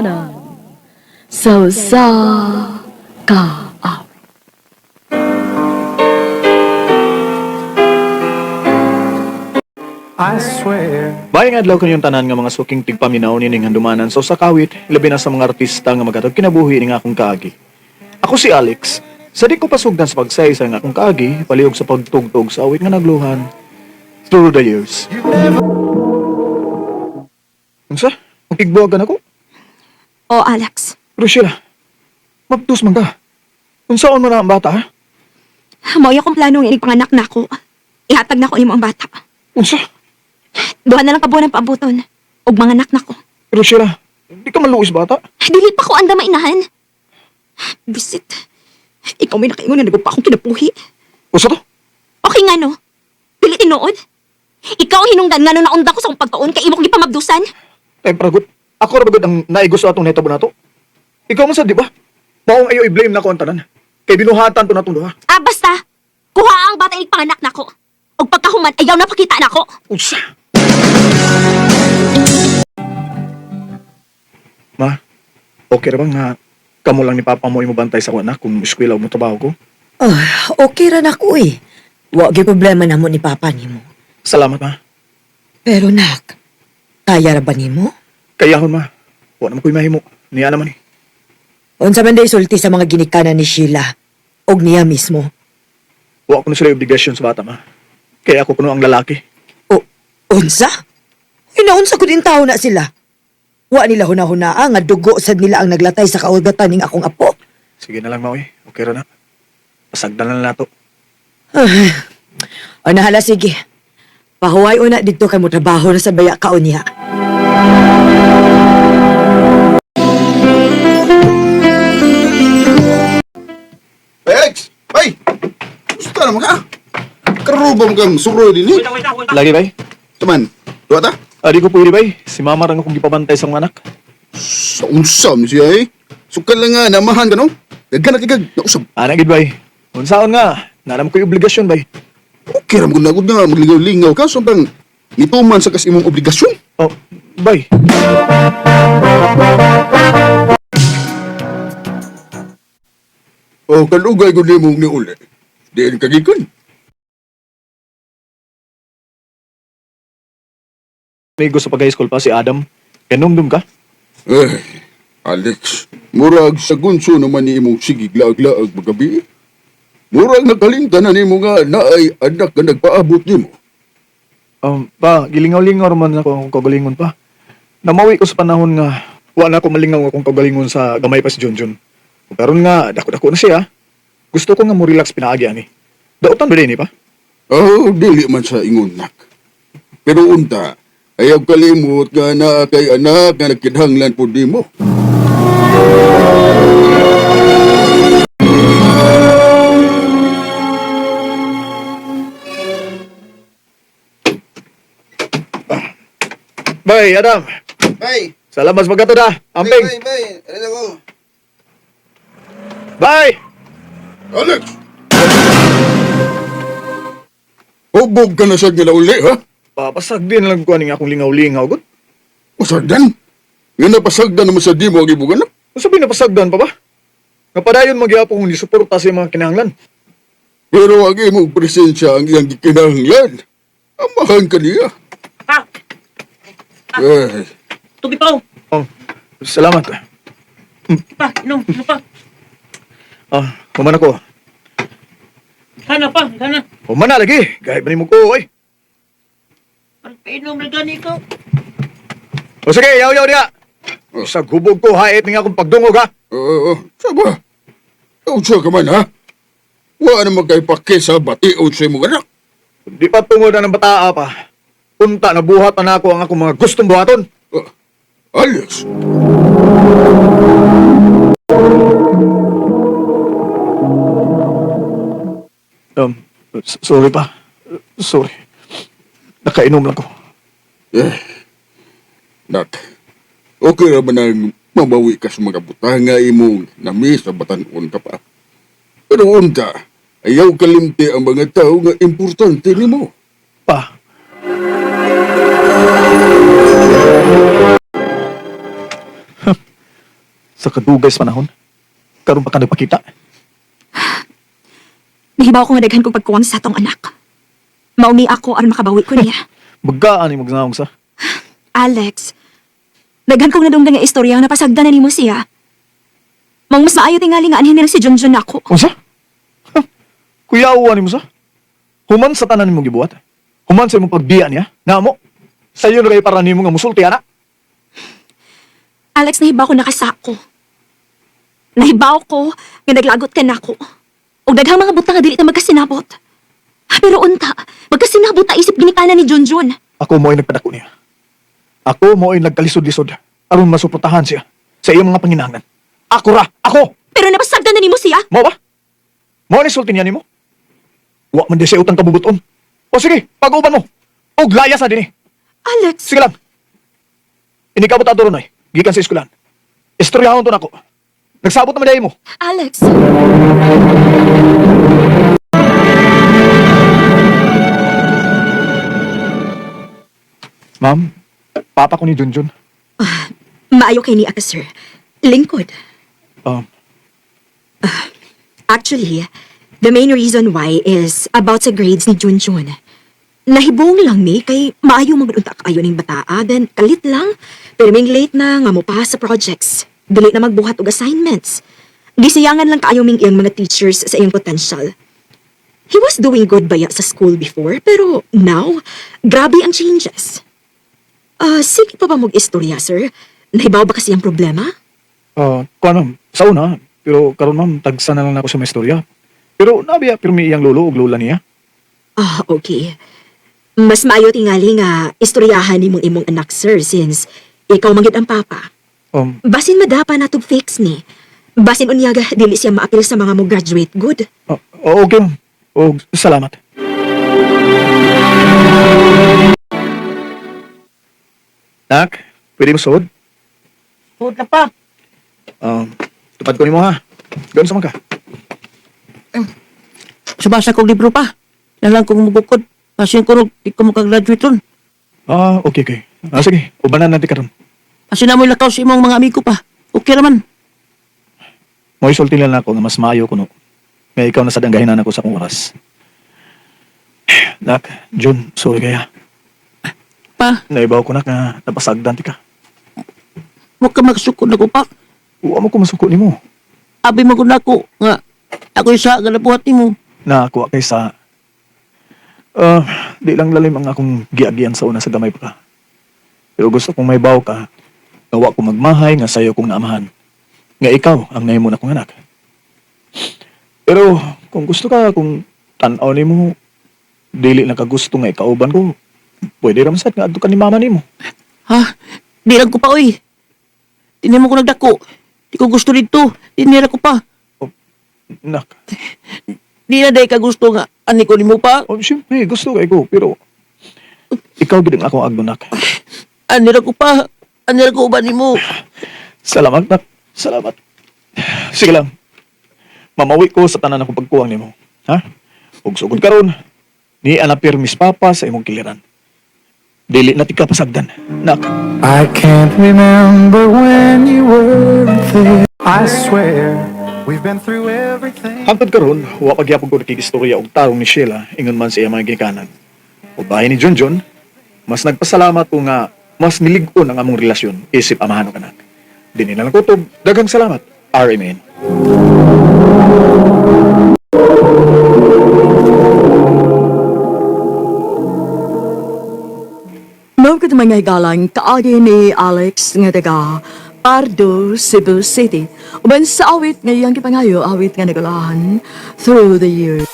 Handumanan sa usa ka awit. I swear. Maayong adlaw kanyong tanan nga mga suking tigpaminaw nining handumanan sa usa ka awit, labi na sa mga artista nga magatag kinabuhi ning akong kaagi. Ako si Alex. Sa di ko pasugdan sa pagsaysay nga akong kaagi, palihog sa pagtugtog sa awit nga nagluhan Through the Years. Unsa? Makigbuwagan ako? Oh, Alex. Rochelle, mabdos man ka. Unsaon man na ang bata, ha? Mao akong plano nga ipanganak nako. Ihatag nako nimo ang bata. Unsa? Duha na lang ka buwan ang paabuton. Ug manganak nako. Rochelle, di ka maluis bata. Dili pa ko anda mainahan. Bisit. Ikaw may nakaingon nga nagupa akong kinabuhi. Unsa to? Okay nga no? Dili tinuod. Ikaw ang hinungdan nga no naunda ko sa akong pagtuon kay imo kong gipamabdusan. Tay pragot. Ako ra bagod ang naigusto atong nahitabo nato. Ikaw man sad, di ba? Maong ayo i-blame nako ang tanan. Kay binuhatan to natong duha. Ah, basta. Kuha ang bata ipanganak nako. Ug pagkahuman ayaw na pakita nako. Unsa? Ma, okay ra ba nga kamo lang ni Papa mo imobantay sa anak kung eskwela o mo trabaho ko? Ah, okay ra na ko eh. Wa gyud problema namo ni Papa nimo. Salamat, ma. Pero nak, kaya ra ba nimo? Kayahon, ma. Wa naman ko'y mahimo. Niya naman eh. Unsa man day sulti sa mga ginikanan ni Sheila og niya mismo. Wa ko na sila obligasyon sa bata, ma. Kaya ako kuno ang lalaki. O unsa? Inaunsa ko din tao na sila. Wa nila hunahunaa nga dugo sad nila ang naglatay sa kaugatan ning akong apo. Sige na lang, ma, oy. Okay ra na. Pasagdan na lang nato. O nahala sige. Pahuway una didto kay mo trabaho na sa baya ka unya. Hey, Alex! Ay! Gusto naman ka? Karuba mo kang suroy din eh. Lagi, bay. Taman, duwa ta? Ah, di ko pwede, bay. Si mama ra nga akong gipabantay sa mga anak. Sa unsam siya eh. Sukal lang nga, namahan ka no? Daghan na kigag, nausap. Ana gid bay. Unsaon nga? Naram ko'y obligasyon bay. Okay ra mo nagud nga, maglingaw-lingaw ka. Samtang nituman sa kas imong obligasyon. Oh, bay. O, kalugay ko nimong niuli. Diin kagikon. May gusto pag high school pa si Adam. Kanumdum ka? Eh, Alex, murag sa gunso naman ni imong sigig laag-laag magabi. Murag nakalimtan na nimo nga naay anak nga nagpaabot nimo. Pa, gilingaw-lingaw man ako akong kagalingon pa. Namawi ko sa panahon nga wa na ako malingaw akong kagalingon sa gamay pa si Junjun. Ug karon nga dako-dako na siya. Gusto ko nga mo relax pinaagi ani. Dautan ba din ni pa? Oh, dili man sa ingon nak. Pero unta, ayaw kalimot nga naa kay anak nga nagkinahanglan po nimo. Bay, Adam. Bay! Salamat sa pagkatod ah. Amping. bay! Ano ko? Bye. Alex! Hubog ka na sa uli, ha? Papasag din lang ko aning akong lingaw-lingaw gud. Pasagdan? Nga napasagdan naman sa di mo ang imong anak. Unsa ba napasagdan pa ba? Nga padayon magyapon kung gisuporta sa iyang mga kinahanglan. Pero ang imong presensya ang iyang gikinahanglan. Amahan ka niya. Pa! Eh, Tubig pa oh. Oh, salamat. Pa, inom, inom pa. Ah, human ako. Kana pa, kana. Human na lagi. Gahit ba nimo ko, oy. Parang painom na gani ko. O sige, yaw-yaw diya. Sa hubog ko, hait nga akong pagdungog, ha? oo, saba. Unsa ka man, ha? Wa naman kay pake sa bation sa imong anak. Di pa tungod na ng bataa pa. Unta na buhat na nako ang akong mga gustong buhaton. Ah, Alex! Sorry pa. Sorry. Nakainom lang ko. Eh, nak, okay ra ba nang mabawi ka sa mga butanga imong nami sa batanon ka pa? Pero unta, ayaw kalimti ang mga tao nga importante nimo. Pa. Sa kadugay sa panahon, karon pa ka nagpakita. Nahibaw ko nga daghan kong pagkuwang sa atong anak. Mauni ako aron makabawi ko niya. Bagaan ni magnaong sa. Alex, daghan kong nadunggan nga istorya nga napasagdan na nimo siya. Mang mas maayo tingali nga anhin nila si Junjun nako. Unsa? Ha? Kuyawa nimo sa? Human sa tanan nimong gibuhat. Human sa imong pagbiya niya. Namo. Sayo na kay para nimo nga musulti ana. Alex, nahibaw ko nakasako. Nahibaw ko nga naglagot ka nako. Og daghang mga butang nga dili ta magkasinabot. Pero unta, magkasinabot ta isip ginikanan ni Junjun. Ako mo'y nagpadako niya. Ako mo'y nagkalisod-lisod aron masuportahan siya sa iyang mga panginahanglan. Ako ra, ako. Pero napasagdan na nimo siya. Mo ba? Mo ni sulti niya nimo? Wa man di siya utang kabubuton. O sige, pag-uban mo. Og layas na dinhi. Alex, Sige lang. Inikabot ato ron ay. Gikan sa eskwelahan. Istoryahon to nako. Nagsabot naman dahil mo. Alex. Ma'am, papa ko ni Junjun. Maayo kay niya ka, sir. Lingkod. Actually, the main reason why is about sa grades ni Junjun. Nahibong lang ni kay maayo magunta kaayo ning bataa then kalit lang pero ming late na nga mo pa sa projects. Dili na magbuhat og assignments. Gisiyangan lang kaayo ming iyang mga teachers sa iyang potential. He was doing good baya sa school before pero now grabe ang changes. Ah, sige pa ba mag-istorya, sir? Nahibaw ba kasi ang problema? Kuan ma'am, sa una, pero karon ma'am, tagsa na lang ako sa may istorya. Pero nabiya pirmi iyang lolo ug lola niya. Ah, okay. Mas maayo tingali nga istoryahan nimong imong anak, sir, since ikaw man gyud ang papa. Basin madapa na tug fix ni. Basin unyaga dili siya maapil sa mga mo graduate good. Okay ma'am. Og salamat. Nak, pwede mo suod? Sugod na pa. Tupad ko nimo ha. Doon sa man ka. Sabasa kong libro pa. Nalang kong mubukod. Pasin ko di ko makagraduate ron. Ah, okay, okay. Ah, sige, ubanan natin karon. Pasin na mo'y lakaw sa imong mga amigo pa. Okay raman. Mo isulti lang ako nga mas maayo kuno. Nga ikaw na sad ang gahinan ako sa akong oras. Nak, Jun, sorry kaya. Pa, Naibaw ko na nga napasagdan ti ka. mo ka magsukod na ko pa. Uwa mo ko masuko nimo. Abi mo ko na ako nga ako isa nga nabuhat nimo. Nakakuha kay sa di lang lalim ang akong giagian sa una sa gamay pa. Pero gusto kong may baw ka. Nga wa ko magmahay nga sayo kong naamahan. Nga ikaw ang nahimo na kong anak. Pero kung gusto ka, kung tan-aw nimo, dili na ka gusto nga ikauban ko, pwede ra man sad nga adto ka ni mama nimo. Ha? Di lang ko pa oy. Di mo ko nagdako. Di ko gusto dito. Di nila ko pa. Nak, Di na day ka gusto nga ani ko nimo pa. oh, siyempre gusto kay ko, pero ikaw gid ang akong agno, nak. Ani ra ko pa. Ani ra ko uban nimo. Salamat, nak. Salamat. Sige lang. Mamawi ko sa tanan akong pagkuwang nimo. Ha? Ug sugod karon, ni ana pirmis papa sa imong kiliran. Dili na tika pasagdan. Nak, I can't remember when you weren't there. I swear we've been through everything. Hangtod karon, wa pa gyapon ko nakigistorya og tarong ni Sheila ingon man sa iya mga ginikanan. Ug bahin ni Junjun, mas nagpasalamat ko nga mas nilig-on ang among relasyon isip amahan ug anak. Dinhi na lang kutob. Daghang salamat. RMN. Mao gud mga higalang kaagi ni Alex nga taga Pardo, Cebu City. Uban sa awit nga iyang gipangayo, awit nga nagulahan through the years.